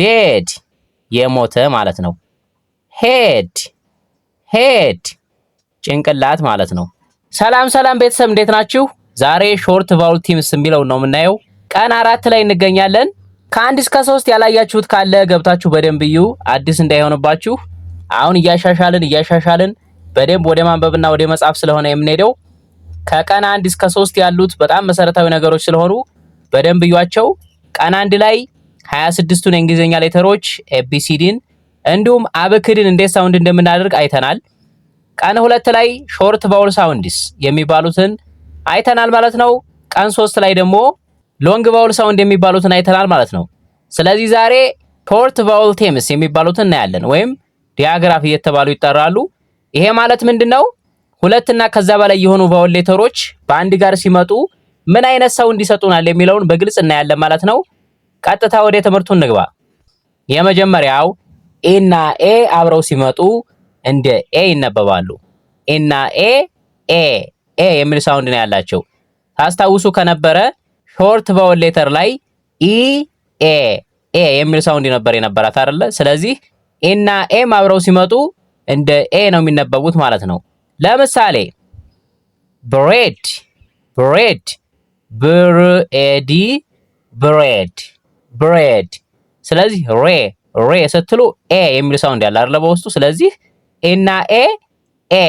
Dead የሞተ ማለት ነው። Head, head ጭንቅላት ማለት ነው። ሰላም ሰላም ቤተሰብ፣ እንዴት ናችሁ? ዛሬ short vowel teams የሚለውን ነው የምናየው። ቀን 4 ላይ እንገኛለን። ከ1 እስከ 3 ያላያችሁት ካለ ገብታችሁ በደንብ እዩ፣ አዲስ እንዳይሆንባችሁ። አሁን እያሻሻልን እያሻሻልን በደንብ ወደ ማንበብና ወደ መጻፍ ስለሆነ የምንሄደው፣ ከቀን 1 እስከ 3 ያሉት በጣም መሰረታዊ ነገሮች ስለሆኑ በደንብ እዩዋቸው። ቀን 1 ላይ 26ቱን የእንግሊዝኛ letter ኦች፣ ABCD ን እንዲሁም አብክድን እንዴት sound እንደምናደርግ አይተናል። ቀን 2 ላይ short vowel sounds የሚባሉትን አይተናል ማለት ነው። ቀን 3 ላይ ደግሞ long vowel sound የሚባሉትን አይተናል ማለት ነው። ስለዚህ ዛሬ short vowel teams የሚባሉትን እናያለን፣ ወይም digraph እየተባሉ ይጠራሉ። ይሄ ማለት ምንድነው? ሁለትና ከዛ በላይ የሆኑ vowel letter ኦች በአንድ ጋር ሲመጡ ምን አይነት sound ይሰጡናል የሚለውን በግልጽ እናያለን ማለት ነው። ቀጥታ ወደ ትምህርቱ እንግባ። የመጀመሪያው E እና A አብረው ሲመጡ እንደ ኤ ይነበባሉ። E እና A፣ ኤ ኤ የሚል sound ነው ያላቸው። ታስታውሱ ከነበረ short vowel letter ላይ E A ኤ የሚል sound ነበር የነበራት አይደለ? ስለዚህ E እና A ም አብረው ሲመጡ እንደ ኤ ነው የሚነበቡት ማለት ነው። ለምሳሌ bread, bread፣ ብርኤዲ፣ bread, bread። ስለዚህ ሬ ሬ ስትሉ ኤ የሚል sound ያለ አይደለ በውስጡ። ስለዚህ E እና A፣ ኤ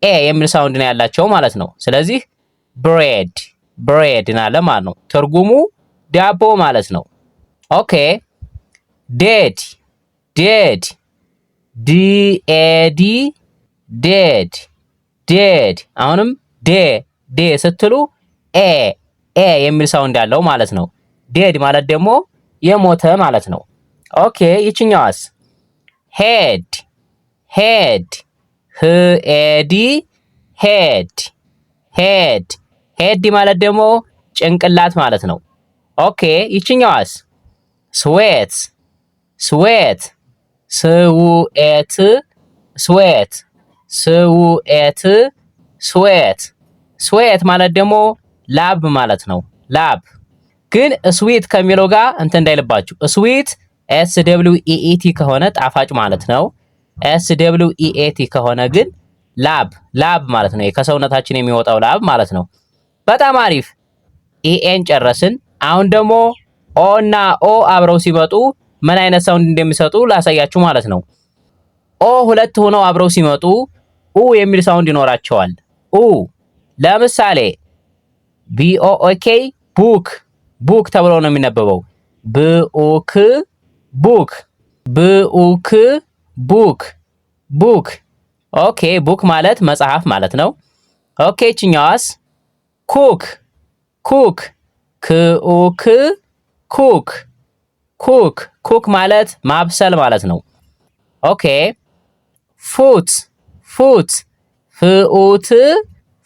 ኤ የሚል sound ነው ያላቸው ማለት ነው። ስለዚህ bread, bread እናለ ማለት ነው። ትርጉሙ ዳቦ ማለት ነው። Okay, dead, dead፣ D E D፣ dead, dead። አሁንም ዴ ዴ ስትሉ ኤ ኤ የሚል sound ያለው ማለት ነው። Dead ማለት ደግሞ የሞተ ማለት ነው። Okay, ይችኛዋስ? Head, head፣ ህ E D፣ head, head። Head ማለት ደግሞ ጭንቅላት ማለት ነው። Okay, ይችኛዋስ? Sweat, sweat፣ ስውኤት፣ sweat፣ ስውኤት፣ sweat። Sweat ማለት ደግሞ ላብ ማለት ነው። ላብ ግን sweet ከሚለው ጋር እንትን እንዳይልባችሁ። Sweet SWEET ከሆነ ጣፋጭ ማለት ነው። SWEAT ከሆነ ግን ላብ ላብ ማለት ነው። ከሰውነታችን የሚወጣው ላብ ማለት ነው። በጣም አሪፍ፣ EA ን ጨረስን። አሁን ደግሞ O እና O አብረው ሲመጡ ምን አይነት sound እንደሚሰጡ ላሳያችሁ ማለት ነው። O ሁለት ሆነው አብረው ሲመጡ ኡ የሚል sound ይኖራቸዋል። ኡ፣ ለምሳሌ BOOK፣ book፣ book ተብሎ ነው የሚነበበው። ብኡክ፣ book፣ ብኡክ፣ book, book። Okay, book ማለት መጽሐፍ ማለት ነው። Okay, ይችኛዋስ? Cook, cook፣ ክኡክ፣ cook, cook። Cook ማለት ማብሰል ማለት ነው። Okay, foot, foot፣ ፍኡት፣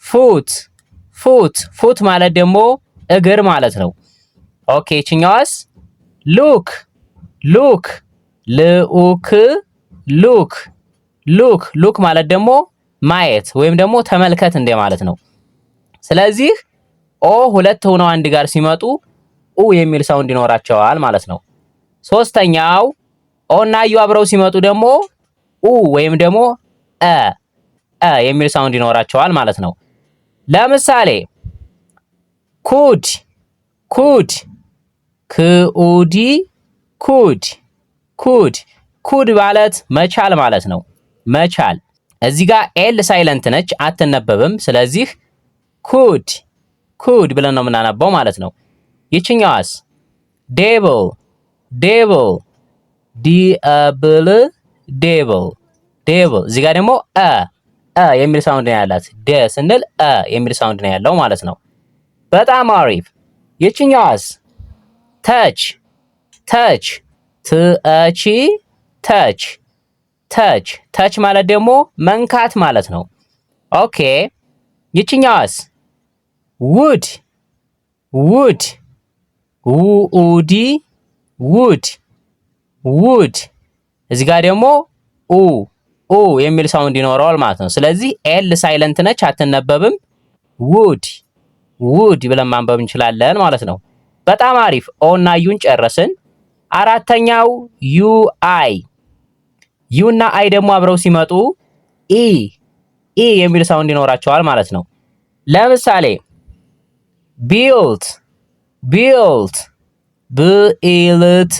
foot, foot። Foot ማለት ደግሞ እግር ማለት ነው። Okay, ይችኛዋስ? Look, look፣ ልኡክ፣ look, look። Look ማለት ደግሞ ማየት ወይም ደግሞ ተመልከት እንደ ማለት ነው። ስለዚህ O ሁለት ሆነው አንድ ጋር ሲመጡ ኡ የሚል sound ይኖራቸዋል ማለት ነው። ሶስተኛው O እና U አብረው ሲመጡ ደግሞ ኡ ወይም ደግሞ አ አ የሚል sound ይኖራቸዋል ማለት ነው። ለምሳሌ could, could፣ ክኡዲ፣ could, could። Could ማለት መቻል ማለት ነው። መቻል፣ እዚህ ጋር L silent ነች፣ አትነበብም። ስለዚህ could, could ብለን ነው የምናነበው ማለት ነው። ይችኛዋስ? Devil, devil፣ ዲብል፣ devil, devil። እዚህ ጋር ደግሞ አ አ የሚል sound ነው ያላት። ደ ስንል አ የሚል sound ነው ያለው ማለት ነው። በጣም አሪፍ። ይችኛዋስ? Touch, touch፣ ትአቺ፣ touch, touch። Touch ማለት ደግሞ መንካት ማለት ነው። Okay, ይችኛዋስ? Would, would፣ ውኡዲ፣ would, would። እዚህ ጋር ደግሞ ኡ ኡ የሚል sound ይኖረዋል ማለት ነው። ስለዚህ L silent ነች፣ አትነበብም። Would, would ብለን ማንበብ እንችላለን ማለት ነው። በጣም አሪፍ። O እና U ን ጨረስን። አራተኛው U I። U እና I ደግሞ አብረው ሲመጡ ኢ ኢ የሚል sound ይኖራቸዋል ማለት ነው። ለምሳሌ built built፣ ብኢልት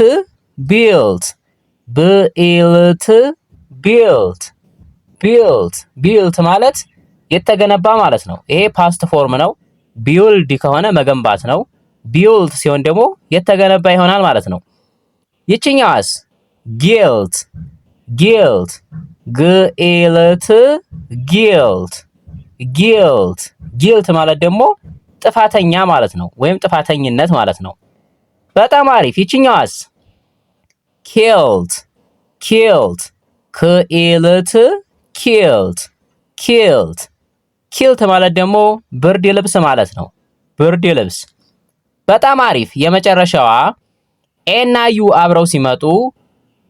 built፣ ብኢልት built፣ built። Built ማለት የተገነባ ማለት ነው። ይሄ past form ነው። Build ከሆነ መገንባት ነው። Built ሲሆን ደግሞ የተገነባ ይሆናል ማለት ነው። ይችኛዋስ? Guilt guilt፣ ግኢልት guilt፣ guilt። Guilt ማለት ደግሞ ጥፋተኛ ማለት ነው፣ ወይም ጥፋተኝነት ማለት ነው። በጣም አሪፍ። ይችኛዋስ? Kilt kilt፣ ክኢልት kilt፣ kilt። Kilt ማለት ደግሞ ብርድ ልብስ ማለት ነው። ብርድ ልብስ። በጣም አሪፍ። የመጨረሻዋ A እና U አብረው ሲመጡ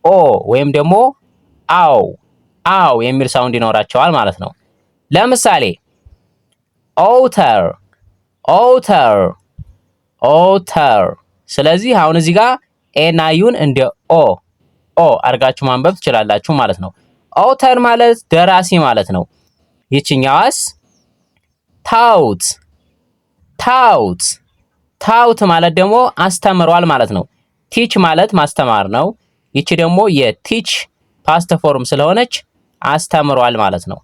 ኦ ወይም ደግሞ አው አው የሚል sound ይኖራቸዋል ማለት ነው። ለምሳሌ author author፣ author። ስለዚህ አሁን እዚህ ጋር A እና U ን እንደ ኦ ኦ አድርጋችሁ ማንበብ ትችላላችሁ ማለት ነው። Author ማለት ደራሲ ማለት ነው። ይችኛዋስ? Taught taught። Taught ማለት ደግሞ አስተምሯል ማለት ነው። Teach ማለት ማስተማር ነው። ይቺ ደግሞ የ teach past form ስለሆነች አስተምሯል ማለት ነው።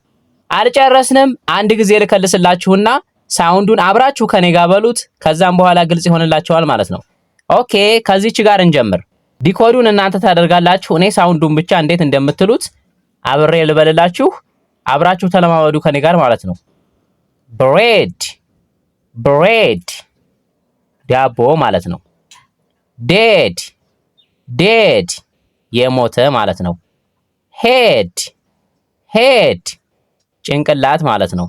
አልጨረስንም። አንድ ጊዜ ልከልስላችሁና sound ኡን አብራችሁ ከኔ ጋር በሉት። ከዛም በኋላ ግልጽ ይሆንላችኋል ማለት ነው። Okay፣ ከዚች ጋር እንጀምር። Decode ኡን እናንተ ታደርጋላችሁ። እኔ sound ኡን ብቻ እንዴት እንደምትሉት አብሬ ልበልላችሁ። አብራችሁ ተለማመዱ ከኔ ጋር ማለት ነው። Bread bread፣ ዳቦ ማለት ነው። Dead dead፣ የሞተ ማለት ነው። Head head፣ ጭንቅላት ማለት ነው።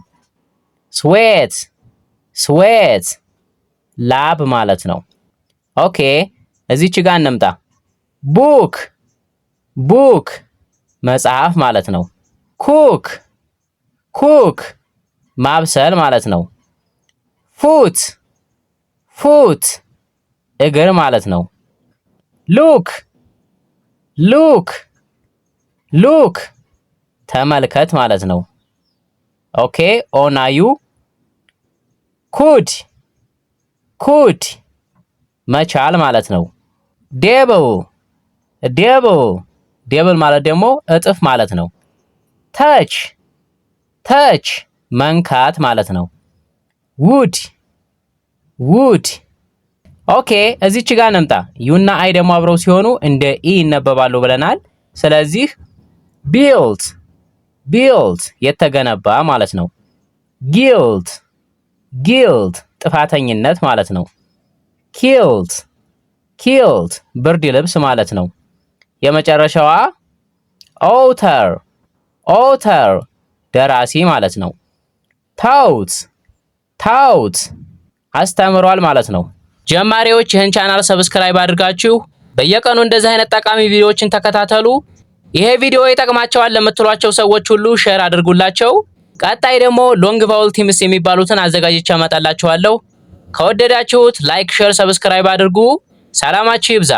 Sweat sweat፣ ላብ ማለት ነው። Okay፣ እዚች ጋር እንምጣ። Book book፣ መጽሐፍ ማለት ነው። Cook cook፣ ማብሰል ማለት ነው። Foot foot፣ እግር ማለት ነው። Look look look፣ ተመልከት ማለት ነው። Okay፣ ኦናዩ። Could could፣ መቻል ማለት ነው። Double double። Double ማለት ደግሞ እጥፍ ማለት ነው። Touch touch፣ መንካት ማለት ነው። Would would። Okay፣ እዚች ጋር እንምጣ። U ና I ደግሞ አብረው ሲሆኑ እንደ ኢ ይነበባሉ ብለናል። ስለዚህ built built፣ የተገነባ ማለት ነው። Guilt guilt፣ ጥፋተኝነት ማለት ነው። Kilt kilt፣ ብርድ ልብስ ማለት ነው። የመጨረሻዋ author author፣ ደራሲ ማለት ነው። Taught taught፣ አስተምሯል ማለት ነው። ጀማሪዎች፣ ይህን channel subscribe አድርጋችሁ በየቀኑ እንደዚህ አይነት ጠቃሚ ቪዲዮዎችን ተከታተሉ። ይሄ ቪዲዮ ይጠቅማቸዋል ለምትሏቸው ሰዎች ሁሉ share አድርጉላቸው። ቀጣይ ደግሞ long vowel teams የሚባሉትን አዘጋጅቼ አመጣላችኋለሁ። ከወደዳችሁት like፣ share፣ subscribe አድርጉ። ሰላማችሁ ይብዛ።